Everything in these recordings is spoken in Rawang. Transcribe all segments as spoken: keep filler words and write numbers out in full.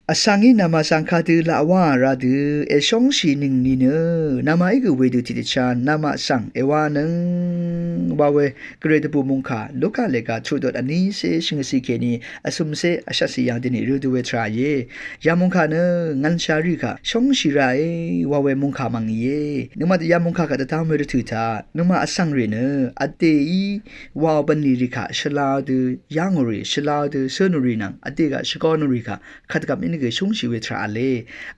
Vsvng í nvmà svng kadø laq wá ra dø èshóngshì nøng nìnø, nvmà í gø wedø tiqdvchá nvmà svng èwánøng wa we Gvray dvbù mòngkà Luka lèga chuqdot vnícé shvngøtcì kèní vcø̀mcé vshvtcì yv̀ng dø nì rø dø we tvrà íe. Ya mòngkà nø ngv̀nshà rì kaq shóngshì ràe wa we mòngkà mv̀ng íe. Nøngmaq dø ya mòngkà kaq dvdvm we rvtø̀ taq nøngmaq vsvng rì nø vdèí wàò bv̀nlì rì kaq shvlá dø yá ngò rì, shvlá dø cǿ nò rì nvng vdè kaq shvgó nò rì kaq kadvgvp íní gø shóngshì we tvrà v̄le.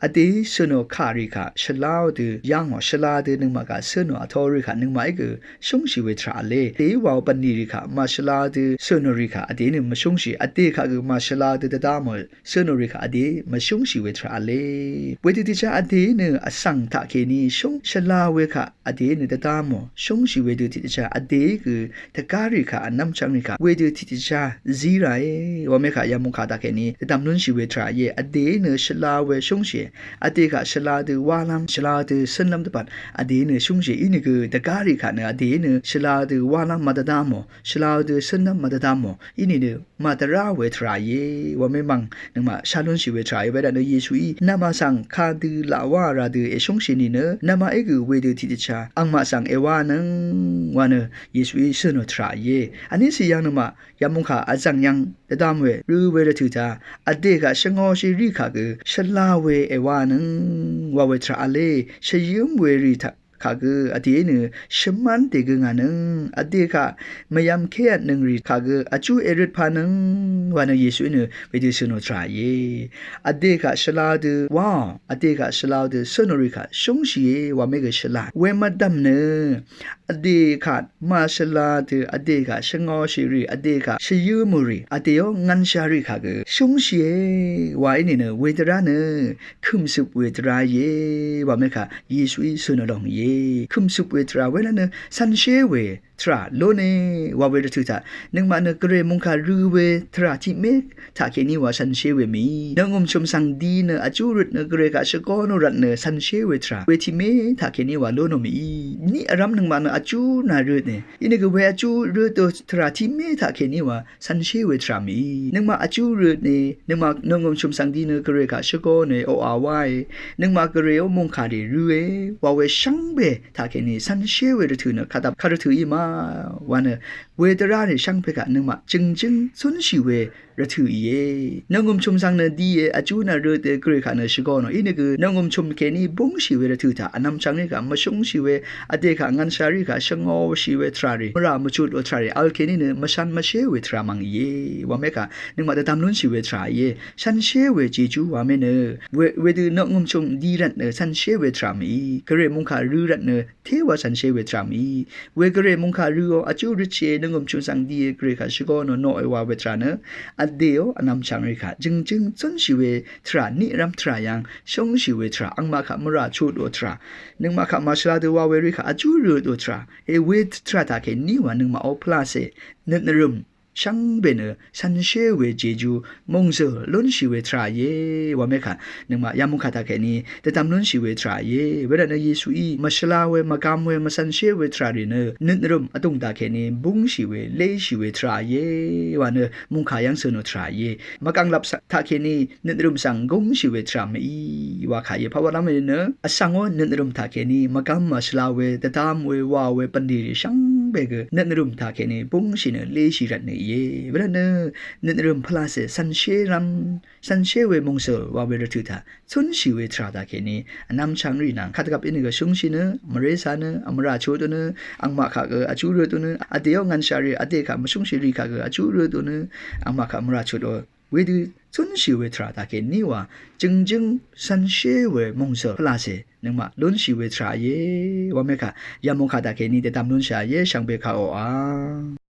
Vdèí cǿ nò kà rì kaq shvlá dø yá ngò, shvlá dø nøngmaq kaq cǿ nò vtō rì kaq nøngmaqí gø shóngshì we tvrà v̄le. Vdèí wàò bv̀nlì rì kaq màshvlá dø cǿ nò rì kaq vdèí nø mvshóngshì, vdè kaq gø màshvlá dø dvdvmò cǿ nò rì kaq vdèí mvshóngshì we tvrà v̄le. Wedø tiqchá vdèí nø vsvng taqkèní shóng shvlá we kaq vdèí nø dvdvmò shóngshì wedø tiqdvchá vdèí gø dvgá rì kaq vnv́m chvng rì kaq wedø tiqdvchá zí ràe. Wamé kaq ya mòngkà taqkèní dvdvm lúnshì we tvrà íe. Vdèí nø shvlá we shóngshì, vdè kaq shvlá dø wálv́m, shvlá dø cǿnlv́m dvpvt vdèí nø shóngshì. Inìgø dvgá rì kaq nø vdèí nø shvlá dø wálv́m màdvdvmò, shvlá dø cǿnlv́m màdvdvmò, inìnø màdvrá we tvrà íe. Wamé mv̀ng nøngmaq shá lúnshì we tvrà íe. Wedaq nø Yesuí nvmà svng kadø laq wá ra dø èshóngshì nìnø, nvmaqí gø wedø tiqdvchá angmaq svng èwánøng wa nø Yesuí cǿ nò tvrà íe. Vnícì yv̀ng nøngmaq ya mòngkà vzv̀ng yv̀ng dvdvm we rø we rvtø̀ taq vdè kaq shvngōshì rì kaq gø shvlá we èwánøng wa we tvrà v̄le. Shvyǿm we rì taq kaq gø vdèí nø shvmán dègø ngà nøng, vdè kaq mvyv̄m kévt nøng rì kaq gø vjú èrøt pà nøng wa nø Yesuí nø wedø cǿ nò tvrà íe. Vdè kaq shvlá dø wáò, vdè kaq shvlá dø cǿ nò rì kaq shóngshìe. Wamé gø shvlá we mvdv̀m nø vdè kaq màshvlá dø vdè kaq shvngōshì rì, vdè kaq shvyǿ mò rì, vdèó ngv̀nshà rì kaq gø shóngshìe wa í nìnø wedvrá nø kø̀mcøp we tvrà íe. Wamé kaq Yesuí cǿ nò lòng íe. Kø̀mcøp we tvrà wēnvt nø cv̄nshé we tvrà lóne wa we rvtø̀ taq nøngmaq nø Gvray mòngkà rø we tvrà tiqmé taqkèní wa cv̄nshé we mì. Nøngø̀m chø̀m svng di nø vjú røt nø Gvray kaq shvgó nò rvt nø cv̄nshé we tvrà we tiqmé taqkèní wa ló nò mì. Niq vrv́m nøngmaq nø vjú nà røt nø, inìgø we vjú røt dø tvrà tiqmé taqkèní wa cv̄nshé we tvrà mì. Nøngmaq vjú røt nø, nøngmaq nøngø̀m chø̀m svng di nø Gvray kaq shvgó nø oqà wáe. Nøngmaq Gvrayó mòngkà rì røe wa we shvngbe taqkèní cv̄nshé we rvtø̀ nø kadvp karvtø̀ í ma wa nø wedvrá rì shvngbe kaq nøngmaq jø̀ngjǿng zúnshì we rvtø̀ íe. Nøngø̀m chø̀m svng nø die vjú nà røt dø Gvray kaq nø shvgó nò. Inìgø nøngø̀m chø̀m kèní búngshì we rvtø̀ taq vnvm chvng rì kaq mvshóngshì we, vdè kaq ngv̀nshà rì kaq shvngōshì we tvrà rì, mvrà mvchutò tvrà rì vl kèní nø mvshv̄n mvshé we tvrà mv̀ng íe. Wamé kaq nøngmaq dvdvm lúnshì we tvrà íe. Cv̄nshé we jejú wamé nø we, wedø nøngø̀m chø̀m di rvt nø cv̄nshé we tvrà mì. Gvray mòngkà rø rvt nø téwa cv̄nshé we tvrà mì. We Gvray mòngkà røò vjú røtshìe, nøngø̀m chø̀m svng die Gvray kaq shvgó nò noqe wa we tvrà nø vdèó vnvm chvng rì kaq jø̀ngjǿng zúnshì we tvrà, niq vrv́m tvrà yv̀ng shóngshì we tvrà, angmaq kaq mvrà chutò tvrà, nøngmaq kaq màshvlá dø wa we rì kaq vjú røtò tvrà, e we tvrà taqkèní wa nøngmaqó pvlacè nøt nvrø̀m shvngbe nø cv̄nshé we jejú mòngzø̀l lúnshì we tvrà íe. Wamé kaq nøngmaq ya mòngkà taqkèní dvdvm lúnshì we tvrà íe. Wedvt nø Yesuí mvshvlá we, mvgvm we, mvcv̄nshé we tvrà rì nø nøt nvrø̀m vdùng taqkèní búngshì we, léshì we tvrà íe wa nø mòngkà yv́ng cø̄ nò tvrà íe. Mvgv̀nglap taqkèní nøt nvrø̀m svng gúngshì we tvrà mì wa kà íe. Pàwalv́m we nø vsvngó nøt nvrø̀m taqkèní mvgvm mvshvlá we, dvdvm we, wà we, bv̀nlì rì shvngbe gø nøt nvrø̀m taqkèní búngshì nø léshì rvt nø íe. Wervt nø nøt nvrø̀m pvlacè cv̄nshé rv́m, cv̄nshé we mòngzø̀l wa we rvtø̀ taq zúnshì we tvrà taqkèní vnvm chvng rì nvng kadvgvp inìgø shúngshì nø, mvré cā nø, vmvrà chutò nø, angmaq kaq gø vjú røtò nø, vdèó ngv̀nshà rì, vdè kaq mvshúngshì rì kaq gø vjú røtò nø, angmaq kaq mvrà chutò wedø zúnshì we tvrà taqkèní wa jø̀ngjǿng cv̄nshé we mòngzø̀l pvlacè nøngmaq lúnshì we tvrà íe. Wamé kaq ya mòngkà taqkèní dvdvm lúnshà íe, shvngbe kaq oqà.